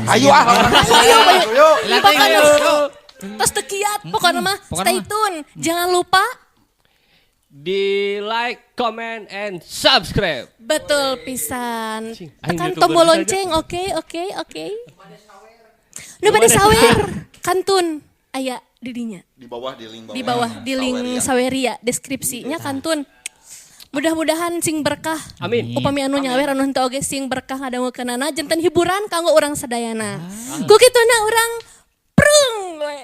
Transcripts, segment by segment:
Ayo ah. Ayo, ayo. Lah, Pokoknya ayo. tos teu kiat pokoknya mah Pokoknya stay mah. tune. Jangan lupa Di like, comment, and subscribe. Betul pisan. Cing, aing Tekan YouTuber tombol saja. lonceng, oke oke oke. Nu bade sawer kantun aya di dinya. Di bawah di link bawah. Di bawah di link Saweria. Saweria deskripsinya kantun. Mudah-mudahan sing berkah. Amin. Upami anu nyawer anu henteu oge sing berkah ngadangukeunana janten hiburan kanggo urang sadayana. Ku kituna urang prung we.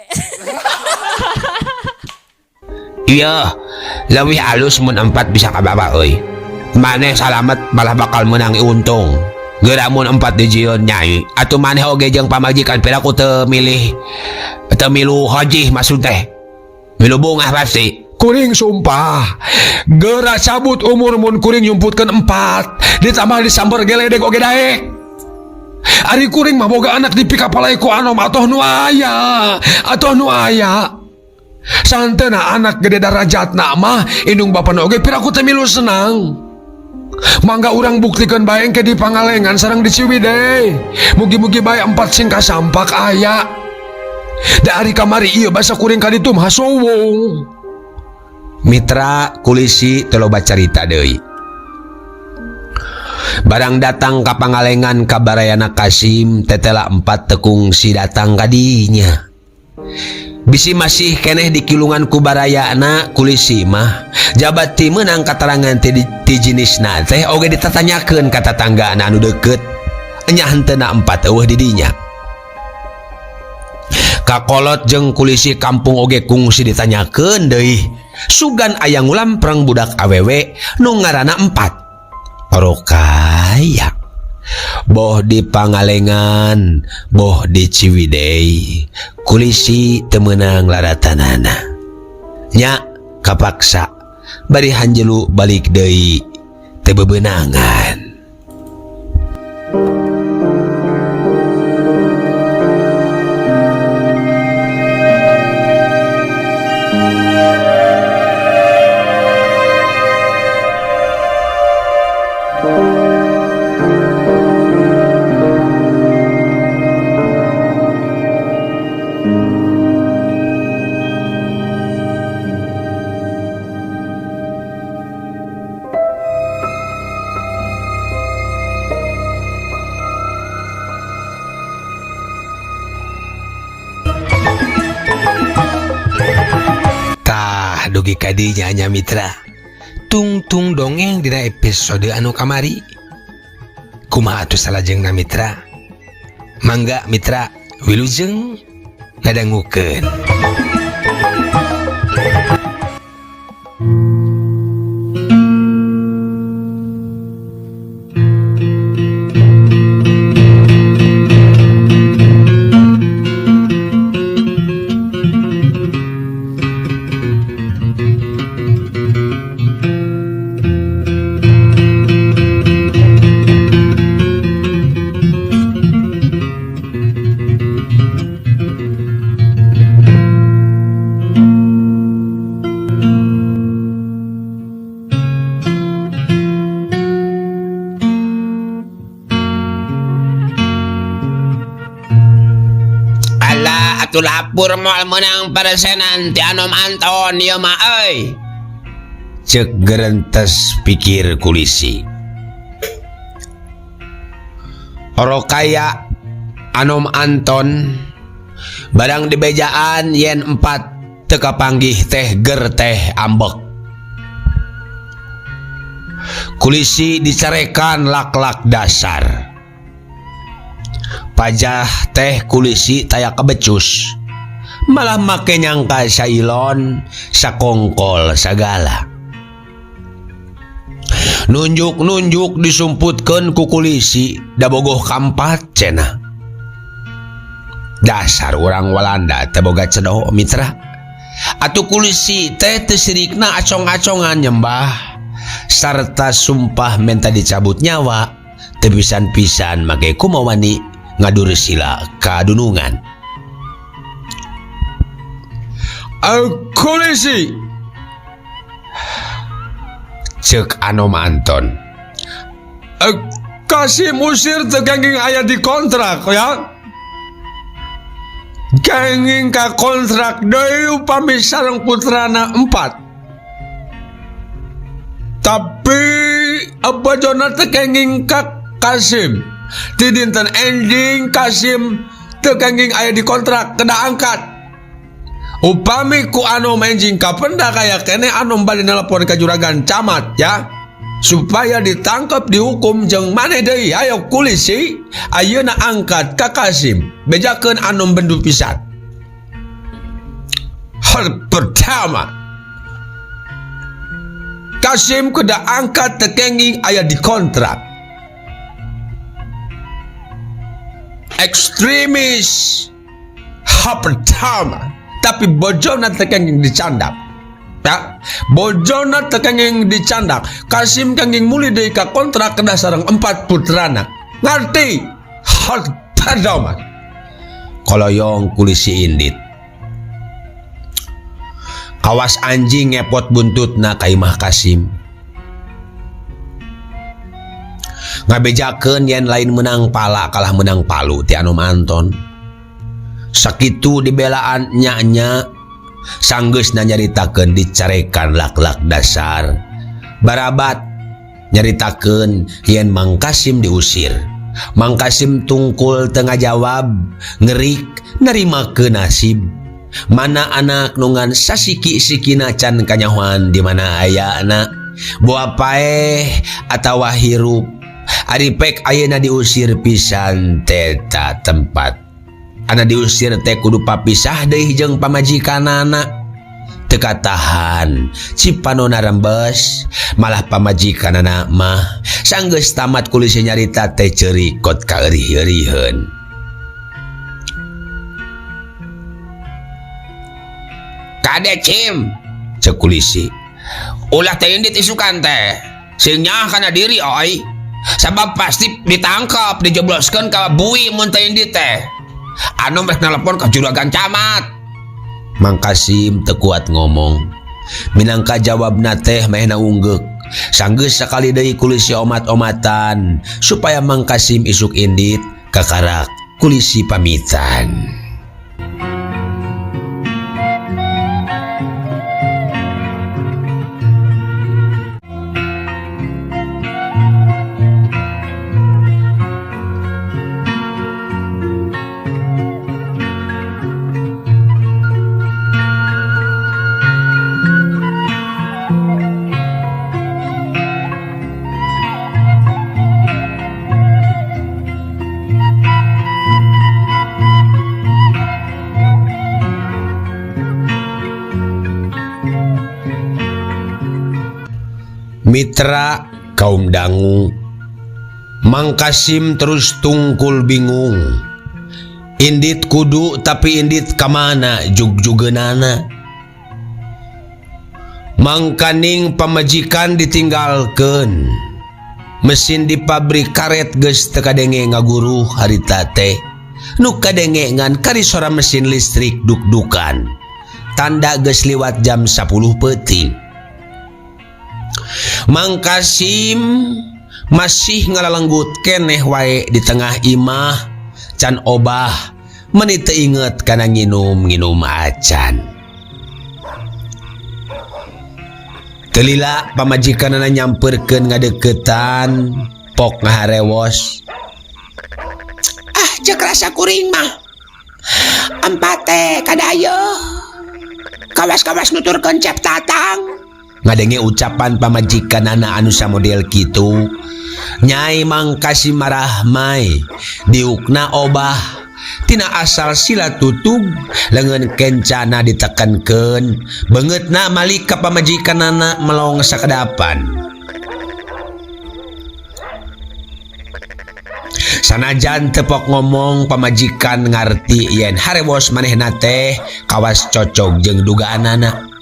Iya, leuwih alus mun empat bisa kabawa euy. Maneh salamet malah bakal menang untung. Geura mun empat dijieun nyai, atuh maneh oge jeung pamajikan piraku teu milih teu milu hojih maksud teh. Milu bungah pasti. Kuring sumpah geura cabut umur mun kuring nyumputkeun empat ditambah disamber geledek oge daek. Ari kuring mah boga anak dipikapalai ku anom atoh nu aya, atoh nu aya. Santena anak gede darajatna mah indung bapana oge piraku teh milu senang. Mangga urang buktikeun bae engke di Pangalengan sareng di Ciwidey. Mugi-mugi bae empat sing kasampak aya. Da ari kamari ieu basa kuring ka ditu mah sowong. Mitra kulisi teu loba carita deui. Barang datang ka Pangalengan ka Barayana Kasim tetela empat tekung si datang ka dinya. Bisi masih keneh dikilungan ku barayana kulisi mah jabat ti meunang katerangan ti jenisna teh oge ditatanyakeun ka tatanggana anu deukeut nya henteuna empat eueuh di dinya. Kakolot jeung kulisi kampung oge kungsi ditanyakeun deui. Sugan aya ngulampreng budak awewe nu ngaranna empat. Orokaya. Boh di Pangalengan, boh di Ciwidey, kulisi teu meunang laratanana. Nya kapaksa bari hanjelu balik deui teu bebenangan. Tah dugi ka dinya nya mitra. Tungtung dongeng dina episode anu kamari. Kumaha atuh salajengna mitra? Mangga mitra wilujeng ngadangukeun. Alah, atuh lapur moal meunang persenan ti Anom Anton ieu mah euy. Ceuk gerentes pikir kulisi. Orokaya Anom Anton barang dibejaan yen empat teu kapanggih teh ger teh ambek. Kulisi dicarekan lak-lak dasar. Pajah teh kulisi taya kebecus. Malah make nyangka sailon sakongkol sagala. Nunjuk-nunjuk disumputkeun ku kulisi da bogoh kampat cenah. Dasar urang Walanda teh boga cedoh mitra. Atuh kulisi teh teu sirikna acong-acongan nyembah sarta sumpah menta dicabut nyawa teu pisan-pisan make kumawani ngadur sila kadunungan. Kulisi ceuk Anom Anton. Kasih musir teu gengeng aya di kontrak ya. Kenging ka kontrak deui upami sareng putrana 4. Tapi bojona teu kenging ka Kasim. Ti dinten enjing Kasim teu kenging aya di kontrak kena angkat. Upami ku Anom enjing kapendak aya keneh Anom bade nelpon ka juragan camat ya, supaya ditangkap dihukum jeung maneh deui. Ayo kulisi ayeuna angkat ka Kasim, bejakeun Anom bendu pisan. Hal pertama, Kasim kuda angkat teu kenging aya di kontrak. Ekstremis hal pertama, tapi bojona teu kenging dicandak. Ya, bojona teu kenging dicandak. Kasim kenging mulih deui ka kontrak kedah sareng 4 putrana. Ngarti? Hal pertama. Koloyong kulisi indit. Kawas anjing ngepot buntutna ka imah Kasim. Ngabejakeun yen lain menang pala kalah menang palu ti Anom Anton. Sakitu dibelaan nya-nya sanggeusna nyaritakeun dicarekan lak-lak dasar. Barabat nyaritakeun yen Mang Kasim diusir. Mang Kasim tungkul teu ngajawab, ngerik narimakeun nasib. Mana anak nungan sasiki-sikina can kanyahoan di mana ayana, boa paeh atawa hirup. Ari pek ayeuna diusir pisan teta tempat. Ana diusir teh kudu papisah deui jeung pamajikanana. Teu katahan, cipanona rembes, malah pamajikanana mah sanggeus tamat kulisi nyarita teh ceurik kot kaeurih-euriheun. Kade Cim, cek kulisi. Ulah teh indit isukan teh. Sing nyaah kana diri oi. Sabab pasti ditangkap, dijebloskeun ka bui mun teh indit teh. Anu rek telepon ka juragan camat. Mang Kasim teu kuat ngomong. Minangka jawabna teh mehna unggeuk. Sanggeus sakali deui kulisi omat-omatan supaya Mang Kasim isuk indit kakarak kulisi pamitan. Mitra kaum dangu, Mang Kasim terus tungkul bingung. Indit kudu tapi indit kamana jug-jugeunana. Mangkaning pamajikan ditinggalkeun. Mesin di pabrik karet geus teu kadenge ngaguruh harita teh. Nu kadenge ngan kari sora mesin listrik duk-dukan. Tanda geus liwat jam 10 peuting. Mang Kasim masih ngalalenggut keneh wae di tengah imah can obah meni teu inget kana nginum-nginum acan. Telila pamajikanana nyamperkeun ngadeukeutan pok ngaharewos. Ah, ceuk rasa kuring mah. Empat teh kadayo. Kawas-kawas nuturkeun cep tatang. Ngadenge ucapan pamajikanana anu samodel kitu, Nyai Mang Kasim marah mai, diukna obah tina asal sila tutug, leungeun kencana ditekankeun, beungeutna malik ka pamajikanana melong sakedapan. Sanajan tepok ngomong pamajikan ngarti yen harewos manehna teh kawas cocok jeung dugaanana.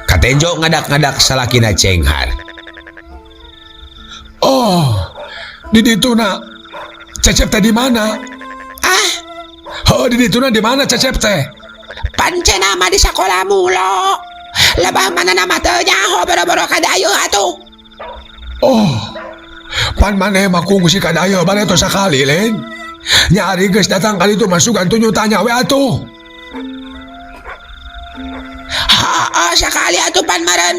Katenjo ngadak-ngadak salakina cenghar. Oh, di dituna Cecep teh di mana? Ah? Oh, di dituna di mana Cecep teh? Pancena mah di sakola mulo. Lebah mana nama teu nyaho boro-boro kadayo atuh. Oh, pan maneh mah kungsi kadayo bane tos sakali lain. Nyari geus datang kali itu masuk antu tanya we atuh. Heeh, sakali atuh pan meureun.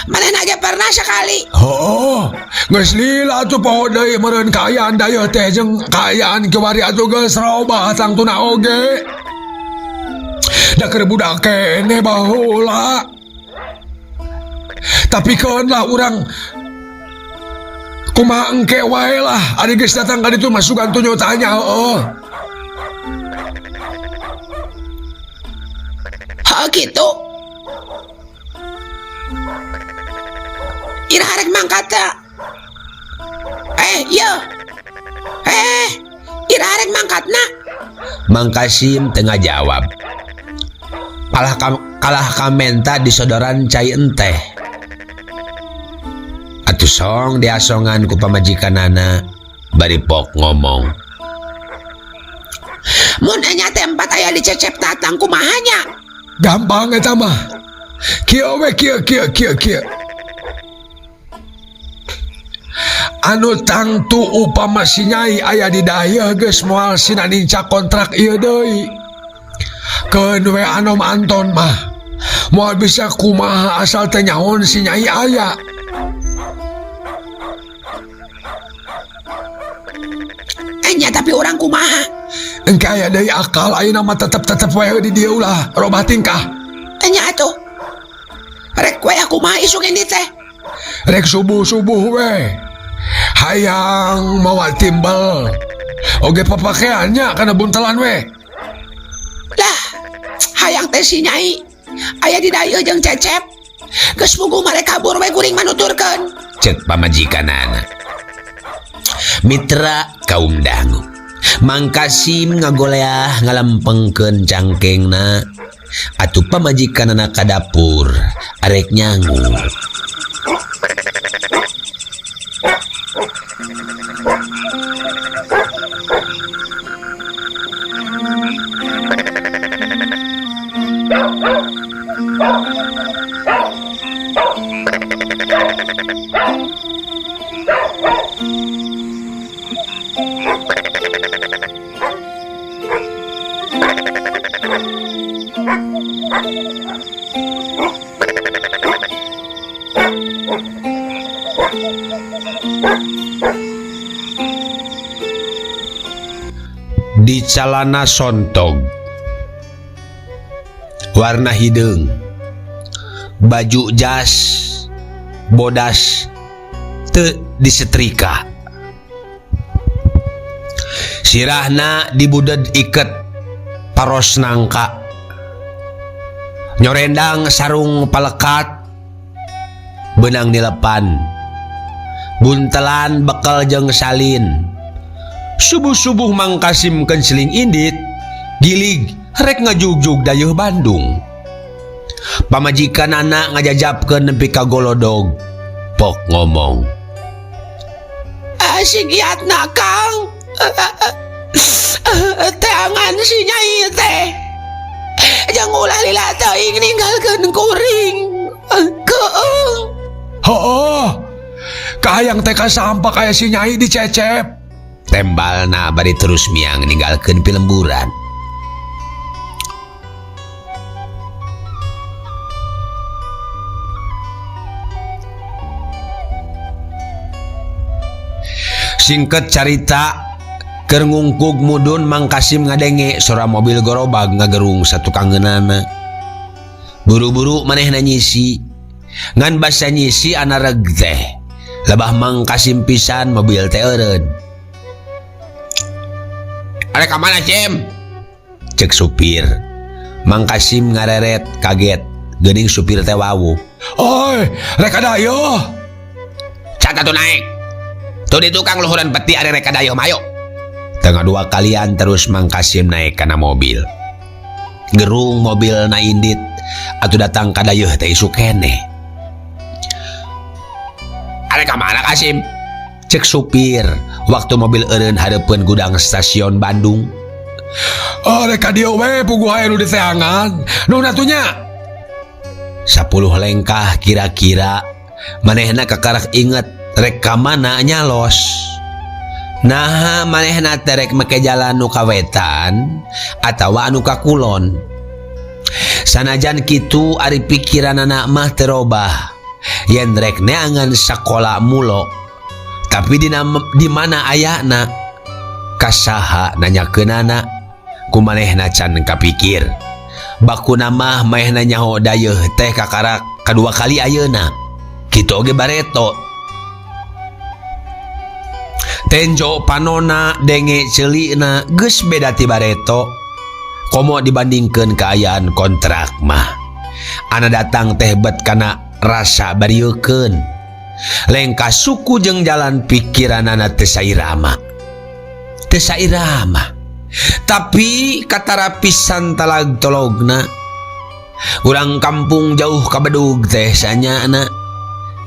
Manehna ge pernah sakali. Heuh, geus lila atuh poho deui meureun kaayaan dayeuh teh jeung kaayaan kiwari atuh geus robah tangtuna oge. Da keur budak keneh baheula. Tapi keun lah urang kumaha engke wae lah ari geus datang ka ditu mah sugan tunyo tanya heueuh. Heuh kitu. Iraha rek mangkat teh? Eh, ieu. Eh, iraha rek mangkatna? Mang Kasim teu ngajawab. Kalah ka, kalah kamenta disodoran cai enteh. Atuh song diasongan ku pamajikanana bari pok ngomong. Mun enya teh empat aya dicecep tatang kumaha nya? Gampang eta mah. Kieu we kieu kieu kieu kieu. Anu tangtu upama si Nyai aya di dayeuh geus moal sina nincak kontrak ieu deui. Keun we anom Anton mah. Moal bisa kumaha asal teu nyaon si Nyai aya. Enya tapi urang kumaha? Engke aya deui akal ayeuna mah tetep-tetep we di dieu ulah robah tingkah. Enya atuh. Rek we kumaha isuk ini teh? Rek subuh-subuh we. Hayang mawa timbel. Oge papakeannya kana buntelan we. Lah, hayang teh si Nyai aya di dayeuh jeung Cecep. Geus puguh mare kabur we kuring manuturkeun. Cek pamajikanana. Mitra kaum dangu. Mang Kasim ngagoleah ngalempengkeun cangkengna. Atuh pamajikanana ka dapur arek nyangu. Di calana sontog warna hideung, baju jas bodas teu disetrika, sirahna dibuded iket paros nangka, nyorendang sarung palekat benang dilepan, buntelan bekel jeung salin. Subuh-subuh Mang Kasim kenseling indit gilig rek ngajugjug dayeuh Bandung. Pamajikanana ngajajapkeun nepi ka golodog. Pok ngomong, Ah, si giatna Kang. Teangan si Nyai teh. Jang ulah lila teuing ninggalkeun kuring. Keung. Heueuh. Kahayang teh kasampak aya si Nyai dicecep. Tembalna bari terus miang ninggalkeun pilemburan. Singkat carita, keur ngungkug mudun Mang Kasim ngadenge sora mobil gorobag ngagerung satukangeunana. Buru-buru manehna nyisi. Ngan basa nyisi anareg teh. Lebah Mang Kasim pisan mobil teh eureun. Arek ka mana, Cim? Cek supir. Mang Kasim ngareret kaget geuning supir teh wawuh. Oi, rek ka dayeuh. Cat atuh naik. Tuh di tukang luhuran peti ari rek ka dayeuh mah ayo. Tengah dua kalian terus Mang Kasim naik kana mobil. Gerung mobil na indit atuh datang ka dayeuh teh isuk keneh. Arek ka mana Kasim? Cek supir waktu mobil eureun hareupeun gudang stasiun Bandung. Oh, rek ka dieu we puguh aya nu diteangan. Nu atuh nya. 10 lengkah kira-kira manehna kakarak inget rek ka mana nyalos. Naha manehna teh rek make jalan nu ka wetan atawa anu ka kulon. Sanajan kitu ari pikiranana mah teu robah yen rek neangan sakola mulo. Tapi dina di mana ayana ka saha nanyakeunana ku manehna can kapikir. Bakuna mah manehna nyaho dayeuh teh kakarak kadua kali ayeuna. Kitu oge bareto. Tenjo panona denge celikna geus beda ti bareto. Komo dibandingkeun kaayaan kontrak mah. Ana datang teh bet kana rasa barieukeun. Lengkah suku jeung jalan pikiranana teu sairama. Teu sairama. Tapi katara pisan talag tologna. Urang kampung jauh ka bedug teh sanyana.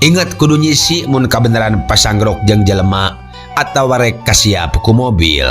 Ingat kudu nyisi mun kabeneran pasangrok jeung jelema atawa rek kasiap ku mobil.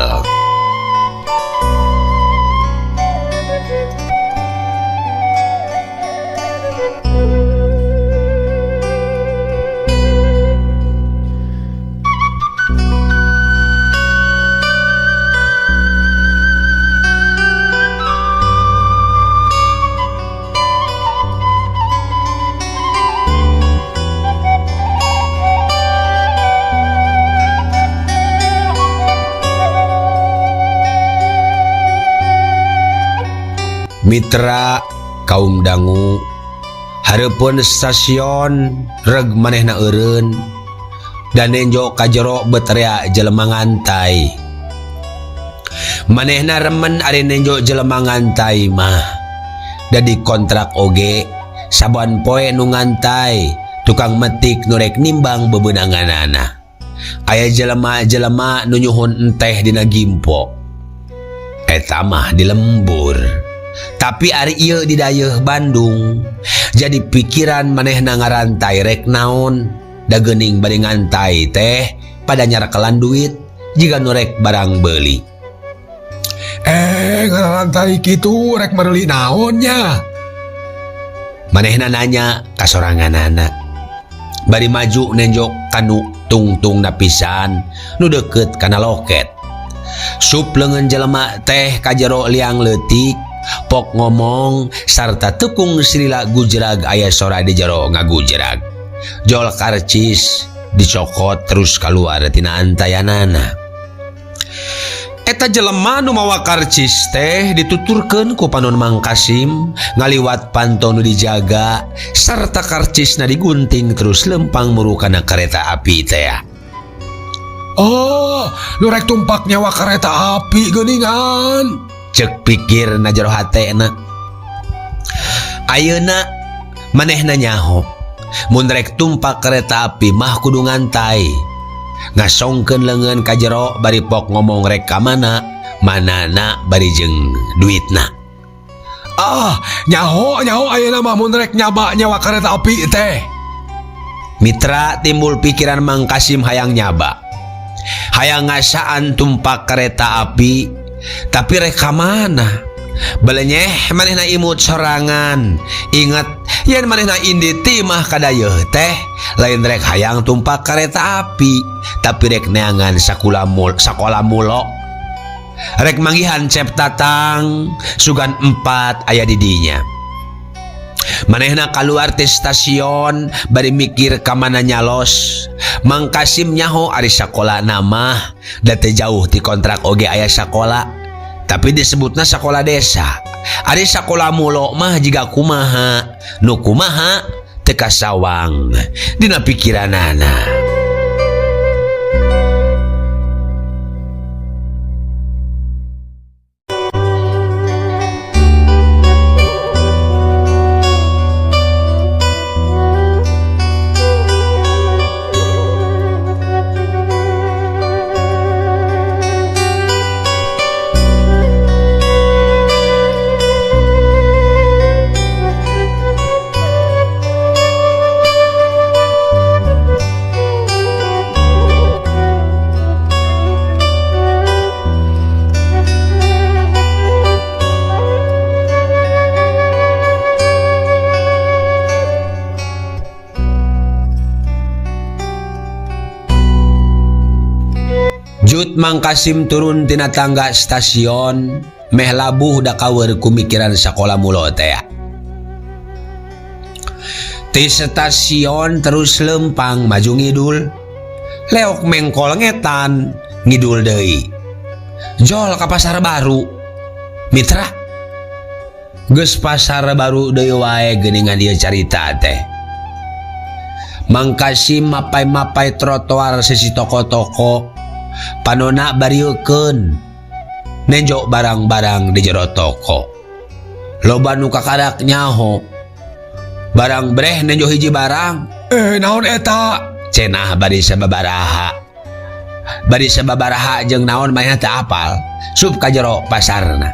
Mitra kaum dangu hareupeun stasiun reg manehna eureun dan nenjo ka jero beterea jelema ngantai. Manehna remen ari nenjo jelema ngantai mah da dikontrak oge saban poe nu ngantai tukang metik nu rek nimbang bebenanganana. Aya jelema-jelema nu nyuhun enteh dina gimpo eta mah di lembur. Tapi ari ieu di dayeuh Bandung jadi pikiran manehna ngarantai rek naon da geuning bari ngantai teh pada nyarkelan duit jiga nu rek barang beuli. Ngarantai kitu rek meuli naon nya? Manehna nanya ka soranganana. Bari maju nenjok kanu tungtungna pisan nu deukeut kana loket. Sup leungeun jelema teh ka jero liang leutik pok ngomong sarta tekung silila gujrag aya sora di jero ngagujrag. Jol karcis dicokot terus keluar tina antayanana. Eta jelema nu mawa karcis teh dituturkeun ku panon Mang Kasim ngaliwat panto nu dijaga sarta karcisna digunting terus lempang muru kana kereta api teh. Oh, nu rek tumpak nyawa kereta api geuningan. Cek pikir na jero hatena. Ayeuna manehna nyaho mun rek tumpak kereta api mah kudu ngantai. Ngasongkeun leungeun ka jero bari pok ngomong rek ka mana, manana bari jeung duitna. Ah, nyaho nyaho ayeuna mah mun rek nyaba nyawa kereta api teh. Mitra timbul pikiran Mang Kasim hayang nyaba. Hayang ngasaan tumpak kereta api, tapi rek ka mana? Belenyeh manehna imut sorangan. Ingat yen manehna indi timah kadayeuh teh lain rek hayang tumpak kereta api, tapi rek neangan sakola mulo. Rek manggihan Cep Tatang sugan 4 aya di dinya. Manehna kaluar ti stasiun bari mikir ka mana nyalos. Mang Kasim nyaho ari sakola mah da teu jauh ti kontrak oge aya sakola, tapi disebutna sakola desa. Ari sakola mulo mah jiga kumaha, nu kumaha teu kasawang dina pikiranana. Jut Mang Kasim turun tina tangga stasiun meh labuh da kawer kumikiran sakola mulo teh. Ti stasiun terus lempang maju ngidul. Leok mengkol ngetan ngidul deui. Jol ka pasar baru. Mitra. Geus pasar baru deui wae geuningan ieu carita teh. Mang Kasim mapai-mapai trotoar sisi toko-toko. Panona barieukeun. Nenjo barang-barang di jero toko. Loba nu kakarak nyaho. Barang breh nenjo hiji barang. Naon eta? Cenah bari sababaraha. Bari sababaraha jeung naon manehna teu apal. Sup ka jero pasarna.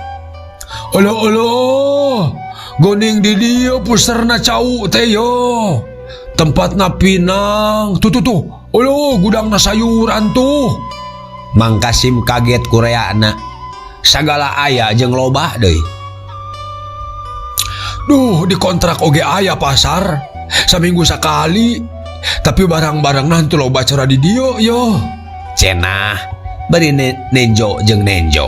Olo olo. Goning di dieu puserna cau teh yo. Tempatna Pinang. Tuh tuh tuh. Olo gudangna sayuran tuh. Mang Kasim kaget kureana. Sagala aya jeung loba deui. Duh, dikontrak oge aya pasar. Saminggu sakali. Tapi barang-barang nanti loba cara di dieu yo. Cenah bari nenjo jeung nenjo.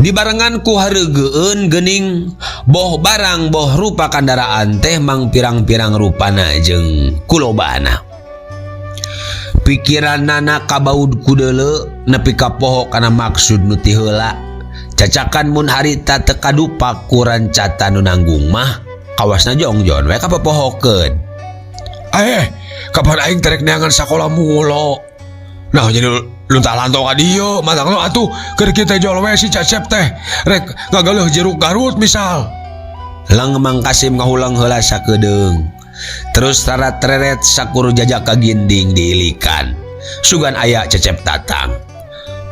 Dibarengan ku hareugeun geuning boh barang boh rupa kandaraan teh mang pirang-pirang rupana jeung kulobana. Pikiranana kabaud ku deuleu nepi ka poho kana maksud nu ti heula. Cacakan mun harita teu kadupak ku rancatan nu nanggung mah kawasna jongjon we kapopohokeun. Kapan aing terek neangan sakola mulo. Nah, jadi luntah lantung ka dieu, matang lo atuh keur kita jol we si Cecep teh rek ngagaleuh jeruk Garut misal. Lang Mang Kasim ngahulang heula sakedeung. Terus rarat-reret sakur jajak ka ginding diilikan. Sugan aya Cecep tatang.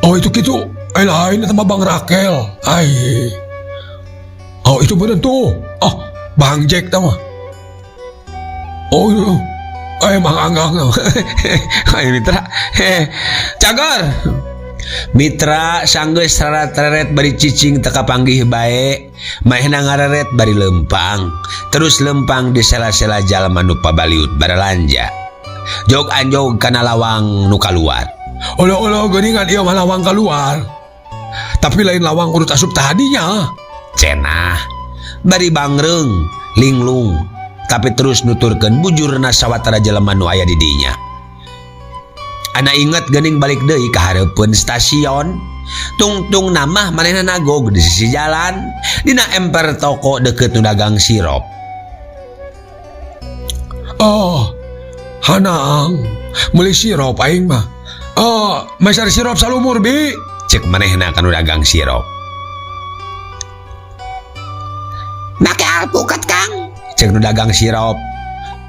Oh itu kitu. Lain eta mah Bang Rakel. Ai. Oh itu bener tuh. Oh, Bang Jack tah mah. Oh iya. Mang Anggang. Ayo Mitra. Cagar. Mitra sanggeus rarat-reret bari cicing teu kapanggih bae. Manehna ngareret bari lempang. Terus lempang di sela-sela jalma nu pabaliut baralanja. Jog anjog kana lawang nu kaluar. Olo-olo geuningan ieu mah lawang kaluar. Tapi lain lawang urut asup tadinya. Cenah bari bangreung linglung tapi terus nuturkeun bujurna sawatara jelema nu aya di dinya. Ana inget geuning balik deui ka hareupeun stasiun. Tungtung namah manehna nagog di sisi jalan dina emper toko deket nu dagang sirop. Oh, hanang meuli sirop aing mah. Oh, meser sirop salumur bi. Cek manehna ka nu dagang sirop. Make alpukat Kang. Cek nu dagang sirop.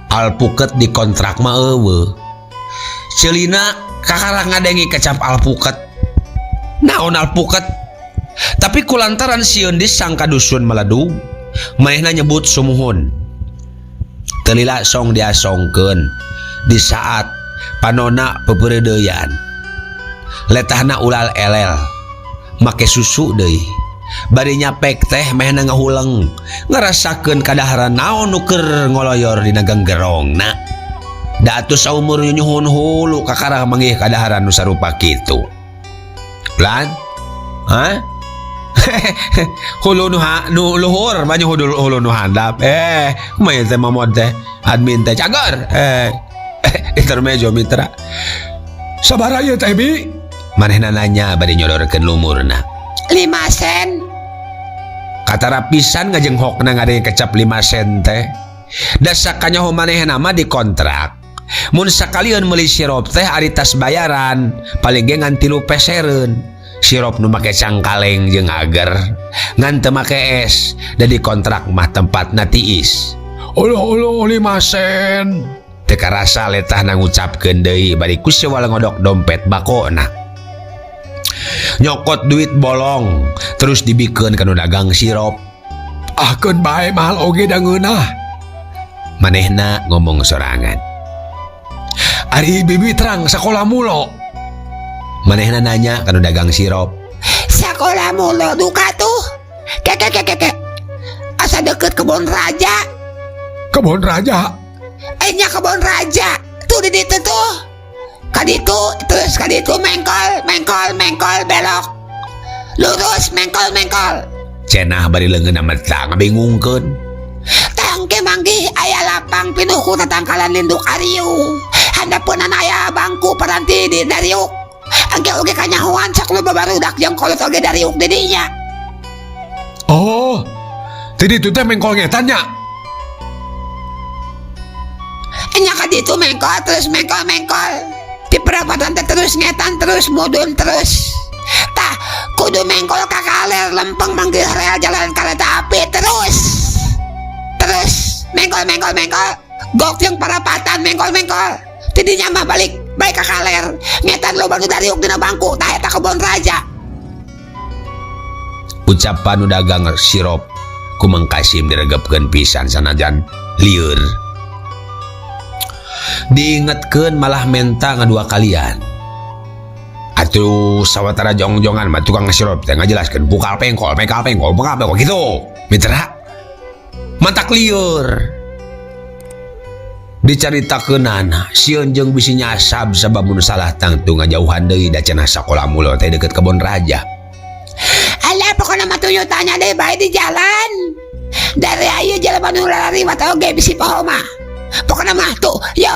Alpukat dikontrak mah eueuh. Celina kakara ngadengi kecap alpukat. Naon alpukat? Tapi kulantaran sieun disangka dusun meledug, manehna nyebut sumuhun. Telila song diasongkeun di saat panona peperedeuyan. Letahna ulal elel, make susu deui. Bari nyapek teh manehna ngahuleng, ngarasakeun kadaharan naon nu keur ngoloyor dina genggerongna. Da atuh saumur nyuhun hulu kakara manggih kadaharan nu sarupa kitu. Lan? Hah? Hulu nu ha, nu luhur, banyak hulu nu handap. Kumaha teh mamod teh? Admin teh cager. Intermejo mitra. Sabaraha ieu teh bi? Manehna nanya bari nyodorkeun lumurna. 5 sen. Katara pisan ngajenghokna ngadenge kecap 5 sen teh. Da sakanyaho manehna mah dikontrak. Mun sakalian meuli sirup teh ari tas bayaran paling ge ngan 3 pesereun. Sirup nu make cangkaleng jeung ager ngan teu make es, da dikontrak mah tempatna tiis. Uluh uluh 5 sen. Teu karasa letahna ngucapkeun deui bari ku sewal ngodok dompet bakona. Nyokot duit bolong terus dibikeun ka nu dagang sirup. Ah keun bae mahal oge da ngeunah. Manehna ngomong sorangan. Ari bibi terang sakola mulo. Manehna nanya ka nu dagang sirup. Sakola mulo duka tuh. Keke keke keke. Asa deket kebon raja. Kebon raja? Nya kebon raja. Tuh di ditu tuh. Kaditu terus kaditu mengkol mengkol mengkol belok. Lurus mengkol mengkol. Cenah bari leungeun meta ngabingungkeun. Tang manggih aya lapang pinuh ku tatangkalan linduk ariu. Handapeunana aya bangku paranti di dariuk. Engke oge kanyahoan sok loba barudak jeung kolot oge dariuk di dinya. Oh, ti ditu teh mengkol ngetan nya. Nya ka ditu mengkol terus mengkol mengkol. Di perapatan teh terus ngetan terus mudun terus. Tah kudu mengkol ka kaler lempeng manggih rel jalan kareta api terus. Terus mengkol mengkol mengkol. Gok jeung parapatan mengkol mengkol. Ti dinya mah balik balik ka kaler. Ngetan loba nu dariuk dina bangku tah eta kebon raja. Ucapan nu dagang sirop ku Mang Kasim diregepkeun pisan sanajan lieur. Diingetkeun malah menta ngadua kalian. Atuh sawatara jongjongan mah tukang sirop teh ngajelaskeun pukal pengkol, pengkal pengkol, pukal pengkol gitu. Mitra mantak lieur. Dicaritakeunana sieun jeung bisi nyasab sabab mun salah tangtu ngajauhan deui da cenah sakola mulo teh deukeut kebon raja. Alah pokona mah tuyul tanya deui bae di jalan. Dari ayeuna jelema nu lariwat oge bisi poho mah. Pokona mah tuh yo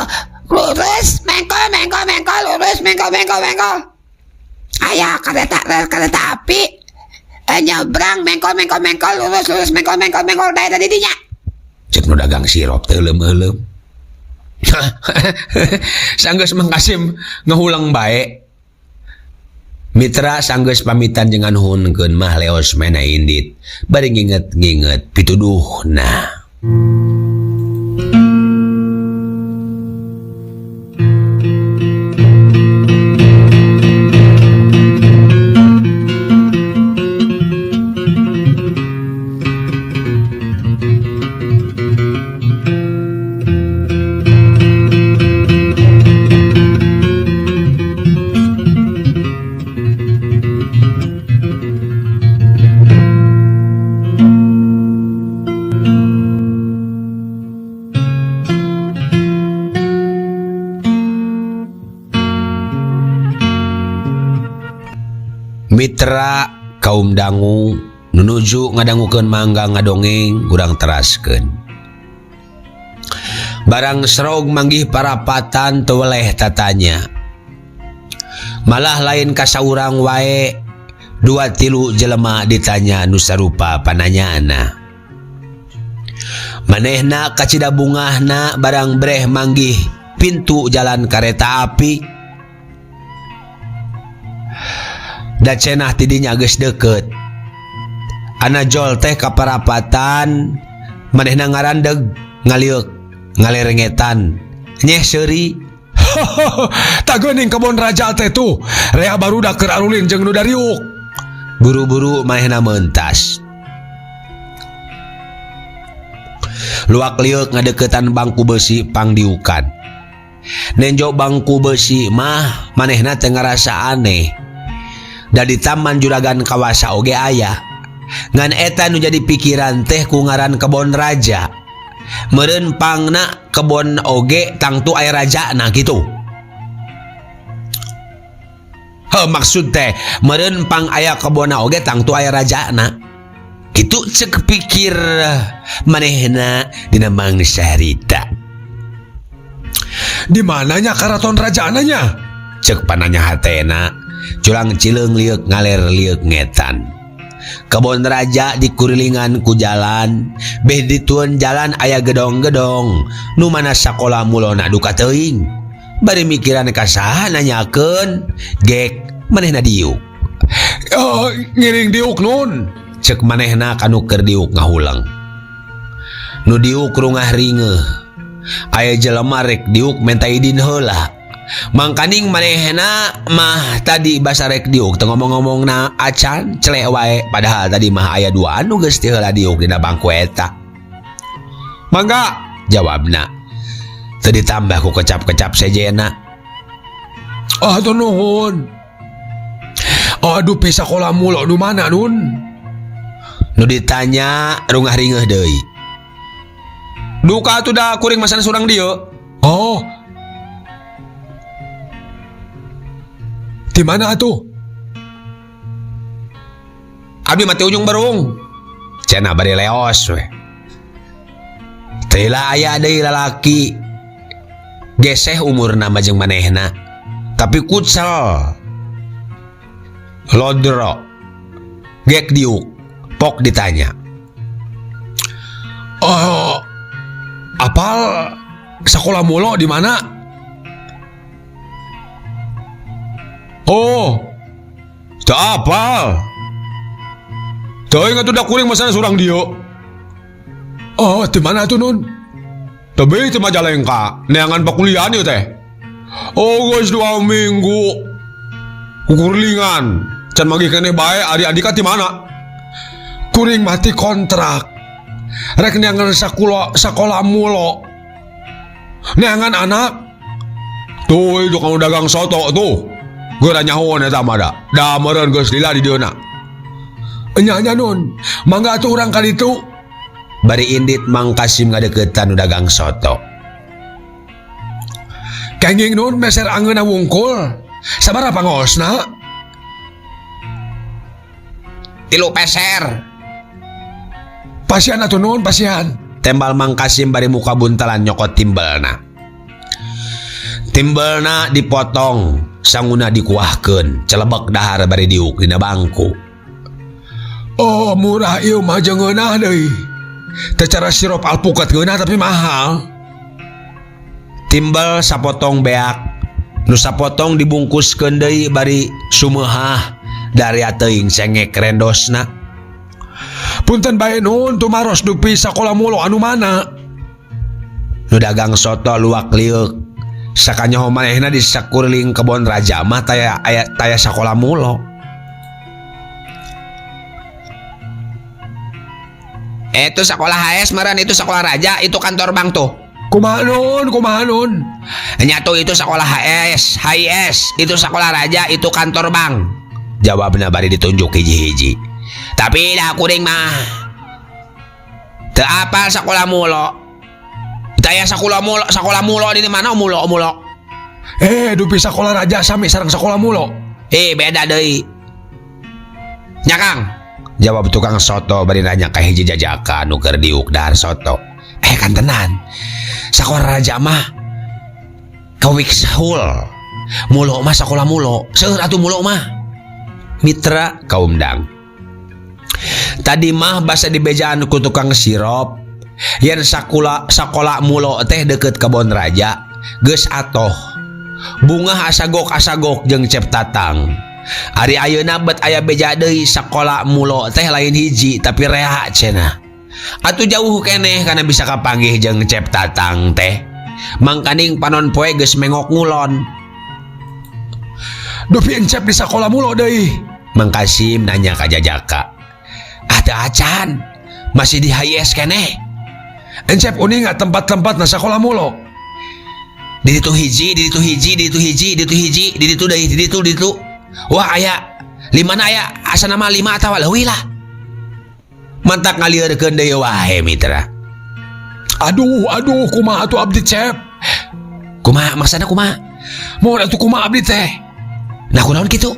lurus mengkol mengkol mengkol lurus mengkol mengkol mengkol. Aya kareta rel kereta api. Nyebrang mengkol mengkol mengkol lurus lurus mengkol mengkol mengkol da eta di dinya. Cek nu dagang sirop teh leumeum-leumeum. Sanggeus Mang Kasim ngahulang bae. Mitra sanggeus pamitan jeung nganuhunkeun mah leos mena indit bari nginget-nginget pituduhna. Mitra kaum dangu nunuju ngadangukeun mangga ngadongeng urang teraskeun. Barang serog manggih parapatan teu weleh tatanya. Malah lain ka saurang wae dua tilu jelema ditanya nu sarupa pananyaana. Manehna kacida bungahna barang breh manggih pintu jalan kareta api. Da cenah ti dinya geus deukeut. Ana jol teh ka parapatan manehna ngarandeg ngaliuk ngalerengetan nyeh seuri. Tah geuning kebon raja teh tuh rea barudak keur arulin jeung nu dariuk. Buru-buru manehna mentas. Luak liuk ngadeukeutan bangku besi pangdiukan. Nenjo bangku besi mah manehna teh ngarasa aneh. Da di taman juragan kawasa oge aya. Ngan eta nu jadi pikiran teh ku ngaran kebon raja. Meureun pangna kebon oge tangtu aya rajana kitu. Heuh maksud teh meureun pang aya kebonna oge tangtu aya rajana. Kitu cek pikir manehna dina mangsa harita. Di mananya karaton rajana nya? Cek pananya hatena. Culang cileung lieuk ngaler lieuk ngetan. Kebon raja dikurilingan ku jalan, beh ditueun jalan aya gedong-gedong, nu mana sakola mulona duka teuing. Bari mikiran ka saha nanyakeun, gek manehna diuk. Oh, ngiring diuk nun. Cek manehna kanu keur diuk ngahulang. Nu diuk rungah ringeuh. Aya jelema rek diuk menta idin heula. Mangkaning manehna mah tadi basa rek diuk teu ngomong-ngomongna acan celek wae padahal tadi mah aya dua anu geus teu heula diuk dina bangku eta. Mangga jawabna. Teu ditambah ku kecap-kecap sejena. Ah hatur nuhun. Aduh pi sakola mulo nu mana nun? Nu ditanya rungah ringeuh deui. Duka atuh da kuring masan surang dieu. Oh. Di mana atuh? Abdi mah ti Ujung Berung. Cenah bari leos we. Teh aya deui lalaki geseh umurna mah jeung manehna tapi kucel lodro gek diuk pok ditanya. Oh, apal sekolah mulo di mana? Oh, tak apal. Teuing atuh da kuring masana surang dieu. Oh, di mana tuh nun? Tebih di Majalengka, neangan pakulian ieu teh. Oh, geus 2 minggu. Kukurlingan, can manggih keneh bae ari Andika ti mana? Kuring mati kontrak. Rek neangan sakola mulo. Neangan anak. Tuh itu kamu dagang soto tuh. Geura nyahoan eta mah da. Da meureun geus lila di dieuna. Nya nya nun, mangga atuh urang ka ditu. Bari indit Mang Kasim ngadeukeutan nu dagang soto. Kenging nun meser angeunna wungkul. Sabaraha pangaosna? 3 peser. Pasian atuh nun, pasian. Tembal Mang Kasim bari muka buntalan nyokot timbelna. Timbelna dipotong, sanguna dikuahkeun, celebek dahar bari diuk dina bangku. Oh, murah ieu mah jeung ngeunah deui. Teu cara sirup alpukat ngeunah tapi mahal. Timbel sapotong beak, nu sapotong dibungkuskeun deui bari sumeuhah daria teuing sengek rendosna. Punten bae nun tumaros dupi sakola mulo anu mana? Nu dagang soto luak liuk. Sakanyaho manehna di sakurling kebon raja mah taya aya taya sakola mulo. Itu sekolah HS meureun, itu sekolah raja, itu kantor bank tuh. Kumaha nun, kumaha nun? Nya tuh itu sekolah HS, HIS, itu sekolah raja, itu kantor bank. Jawabna bari ditunjuk hiji-hiji. Tapi dah kuring mah teu apal sekolah mulo. Daya sekolah mulo, sekolah mulo di mana mulo mulo? Dupi sekolah raja sami sareng sekolah mulo. Beda deui. Nya Kang, jawab tukang soto bari nanya ka hiji jajaka nu keur diuk dahar soto. Kan tenan. Sekolah raja mah kawikshul. Mulo mah sekolah mulo. Seueur atuh mulo mah. Mitra kaum dang. Tadi mah basa dibejaan ku tukang sirop. Yen sakola mulo teh deket kebon raja, geus atoh. Bungah asagok-asagok jeung Cep Tatang. Ari ayeuna bet aya beja deui sakola mulo teh lain hiji tapi rea cenah. Atuh jauh keneh kana bisa kapanggih jeung Cep Tatang teh. Mangkaning panon poe geus mengok ngulon. Dupi encep di sakola mulo deui. Mang Kasim nanya ka jajaka. Ah teu acan, masih di HIS keneh. Encep uninga tempat-tempat na sakola mulo. Di ditu hiji, di ditu hiji, di ditu hiji, di ditu hiji, di ditu deui, di ditu, di ditu. Wah aya limana aya asana mah 5 atawa leuwih lah. Mantak ngalieurkeun deui wae mitra. Aduh, aduh, kumaha atuh abdi Cep? Kumaha maksana kumaha? Mun atuh kumaha abdi teh? Nah kunaon kitu?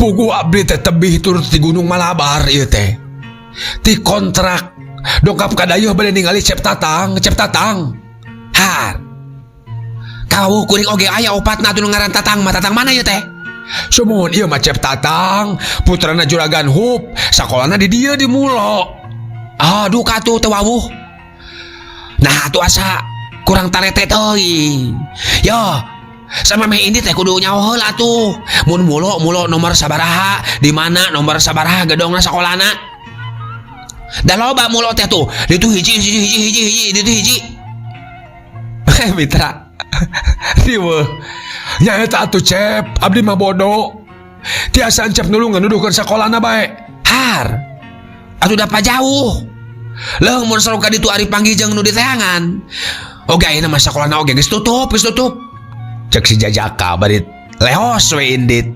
Pugu abdi teh tebih turut di Gunung Malabar ieu teh. Ti kontrak dongkap ka dayeuh bade ningali Cep Tatang, Cep Tatang. Har. Kawuh kuring oge aya opatna atuh nu ngaran Tatang mah, Tatang mana ieu teh? Sumuhun ieu mah Cep Tatang, putrana Juragan Hup, sakolana di dieu di Mulo. Aduh katuh teu wawuh. Nah atuh asa kurang tarete teuing. Yo, sama meh ini teh kudu nyaho heula atuh. Mun mulo mulo nomor sabaraha, di mana nomor sabaraha gedongna sakolana. Da loba mulo teh tuh, ditu hiji hiji hiji hiji hiji, ditu hiji. Mitra. Riweuh. Nya eta atuh Cep, abdi mah bodoh. Tiasa Encep nulungan nuduhkeun sakolana bae. Har. Atuh dapa jauh. Leuh mun sarua ka ditu ari panggih jeung nu diteangan. Oge ayeuna mah sakolana oge geus tutup, geus tutup. Cek si jajaka bari lehos we indit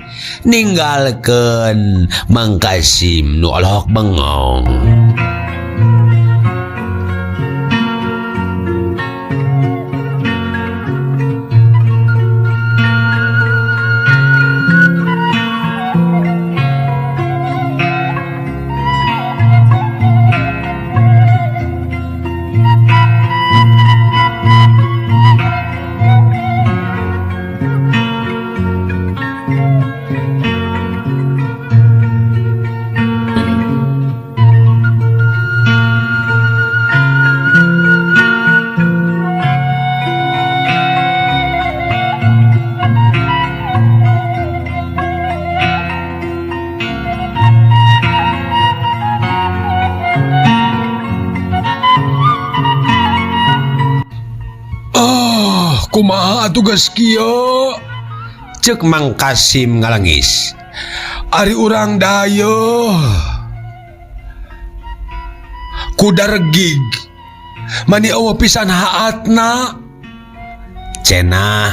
ninggalkeun Mang Kasim nu olohok bengong. Ah, kumaha atuh geus kieu? Cek Mang Kasim ngalengis. Ari urang dayeuh. Ku daregig. Mani eueuh pisan haatna. Cenah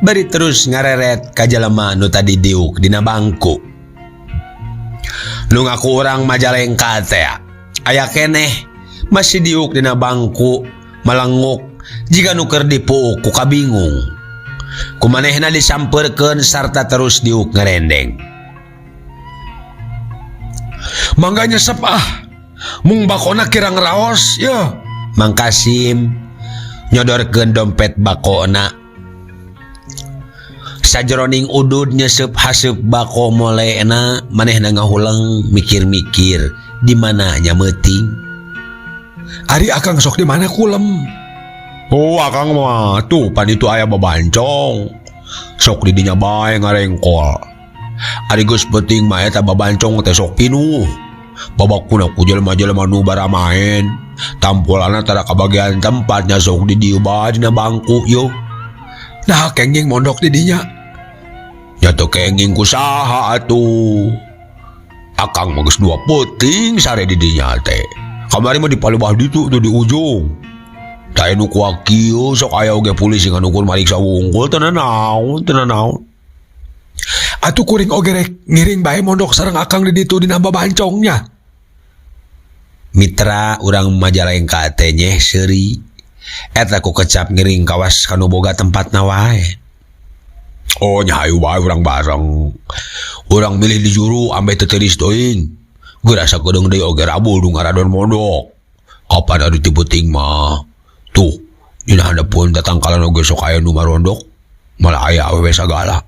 bari terus ngareret ka jelema nu tadi diuk dina bangku. Nu ngaku urang Majalengka teh aya keneh masih diuk dina bangku malenguk jiga nu keur dipuuk ku kabingung. Ku manehna disampeurkeun sarta terus diuk ngerendeng. Mangga nyesep ah. Mung bakona kirang raos yeuh. Mang Kasim nyodorkeun dompet bakona. Sajroning udud nyesep haseup bako molena manehna ngahuleng mikir-mikir di mana nya meuting. Ari akang sok di mana kulem? Oh akang mah tuh pan itu aya babancong. Sok di dinya bae ngarengkol. Ari geus peuting mah eta babancong teh sok pinuh. Babakuna ku jelema-jelema nu baramaen. Tampolana tara kabagian tempatnya sok di dieu bae dina bangku yeuh. Nah kenging mondok di dinya. Nya teu kenging ku saha atuh. Akang mah geus dua peuting sare di dinya teh. Kamari mah di palebah ditu tuh di ujung. Tah nu kuak kieu sok aya oge polisi nganukur mariksa wungkul teu nanaon, teu nanaon. Atuh kuring oge rek ngiring bae mondok sareng akang di ditu dina babancongnya. Mitra urang Majalengka teh nyeh seuri. Eta ku kecap ngiring kawas kanu boga tempatna wae. Oh nya hayu bae urang bareng. Urang milih di juru ambe teu teuris teuing. Geus asa kedeung deui oge rabul nu ngaradon mondok. Kapan ari ti peuting mah. Tuh, dina handapeun tatangkalan oge sok aya nu marondok. Malah aya awewe sagala.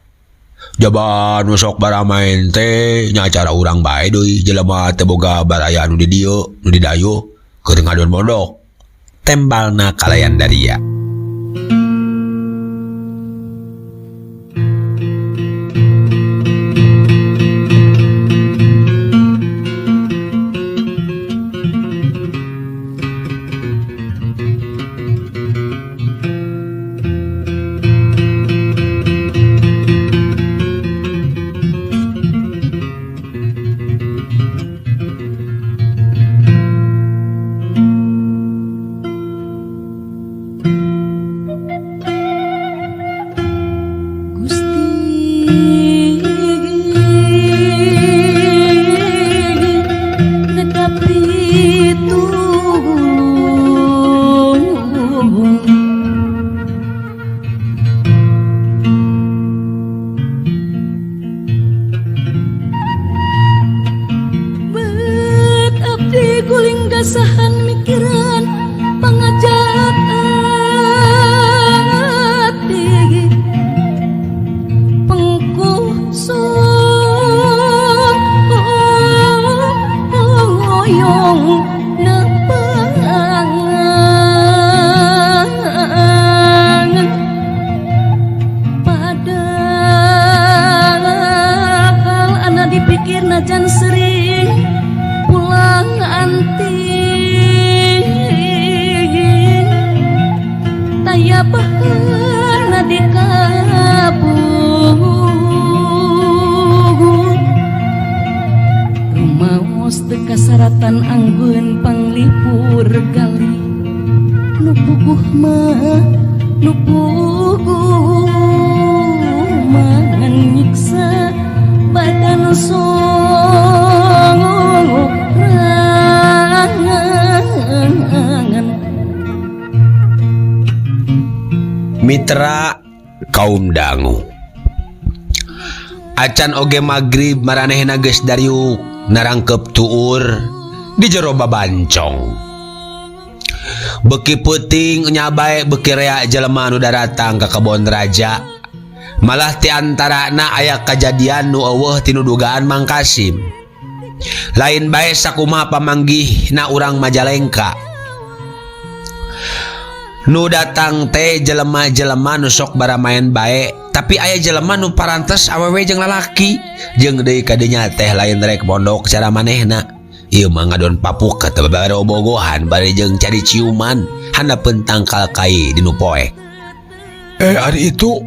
Jaba nu sok baramaen teh nya acara urang bae deui jelema teu boga baraya nu di dieu, nu di dayeuh keur ngadon mondok. Tembalna kalayan daria. Kasaratan anggun panglipur gali nu puguh mah nu puguh mah nyiksa badan sorangan. Mitra kaum dangu acan oge magrib maranehna geus dariuk narangkep tuur di jero babancong. Beki peuting nya bae beki rea jelema nu daratang ka kebon raja. Malah ti antarana aya kajadian nu eueuh tinu dugaan Mang Kasim. Lain bae sakumaha pamanggihna urang Majalengka. Nu datang teh jelema-jelema nu sok baramaen bae, tapi aya jelema nu parantes awewe jeung lalaki. Jeung deui kadinya teh lain rek mondok cara manehna. Ieu mah ngadon papuk kata barobogohan bari jeung cari ciuman handapeun tangkal kai dinu poek. Ari itu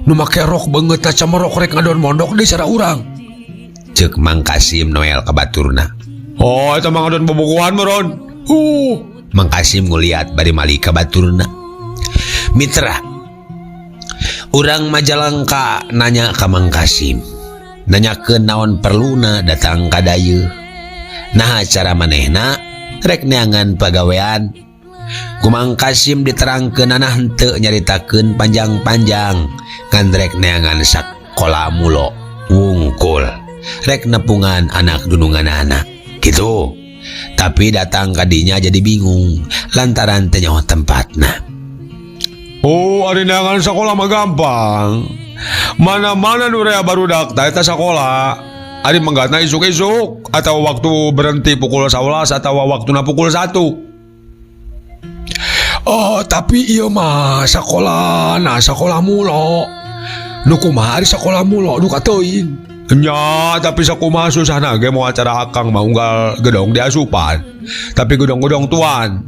nu make rok beungeut camerok rek ngadon mondok deui cara urang. Ceuk Mang Kasim Noel ka baturna. Oh, eta mah ngadon bobogohan meureun. Mang Kasim nguliat bari mali ka baturna. Mitra, urang Majalengka nanya ka Mang Kasim. Nanyakeun naon perluna datang ka dayeuh. Naha cara manehna rek neangan pagawean. Ku Mang Kasim diterangkeunana henteu nyaritakeun panjang-panjang ngan rek neangan sakola mulo wungkul rek nepungan anak dununganana gitu. Tapi datang kadinya jadi bingung lantaran teu nyaho tempatna. Oh, ari neangan sakola mah gampang. Mana-mana nu rea barudak tah eta sakola. Ari menggatna isuk-isuk atau waktu berhenti pukul 11 atau waktuna pukul 1. Oh, tapi ieu mah sakola, nah sakola mulo. Nu kumaha ari sakola mulo duka teuing. Nya, tapi sakumaha susahna ge moal cara akang mah unggal gedong diasupan. Tapi gedong-gedong tuan.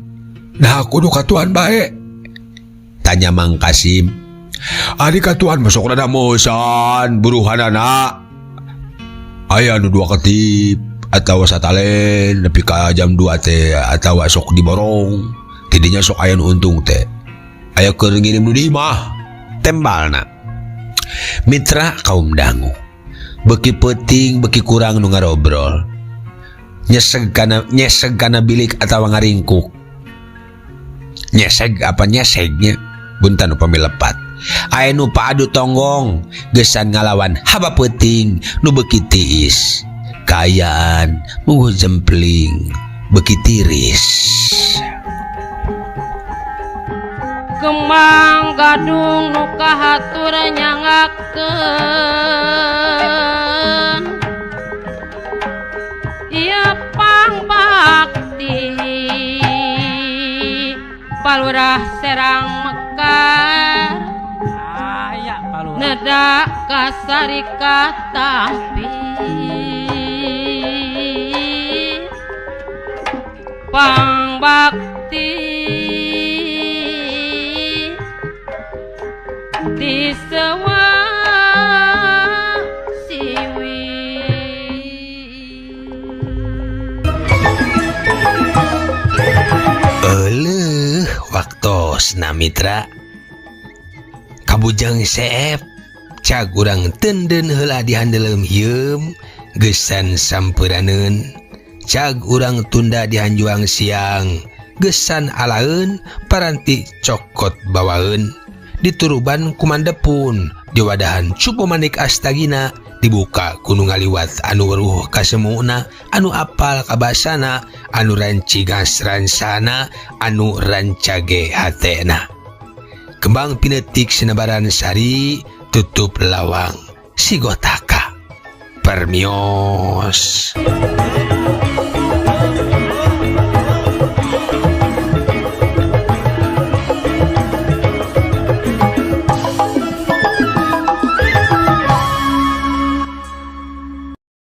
Nah, kudu ka tuan bae. Tanya Mang Kasim. Ari ka tuan mah sok rada meusan buruhanana. Aya nu 2 ketip atawa satalen nepi ka jam 2 teh atawa sok diborong. Tidinya sok aya nu untung teh. Aya keur ngirim nu di imah. Tembalna. Mitra kaum dangu. Beki peuting beki kurang nu ngarobrol. Nyeseg kana bilik atawa ngaringkuk. Nyeseg apa nyesegnya? Buntan upami lepat. Aya nu paadu tonggong gesan ngalawan haba peuting nu beki tiis. Kaayaan munggu jempling beki tiris. Kembang gadung nu kahatur nyangakeun ieu pangbakti Palurah Serang Mekar aya Palurah nedak kasarikat tampi pangbakti di sewa siwi. Eleuh waktosna mitra. Kabujang seep cag urang tenden heula dihandeleum hieum geusan sampuraneun. Cag urang tunda dihanjuang siang geusan alaeun paranti cokot bawaeun. Dituruban kumandepun diwadahan cupu manik astagina dibuka kuno ngaliwat anu weruh kasemuna anu apal kabasana anu rancigas ransana anu rancage hatena. Kembang pinetik sinebaran sari tutup lawang sigotaka permios.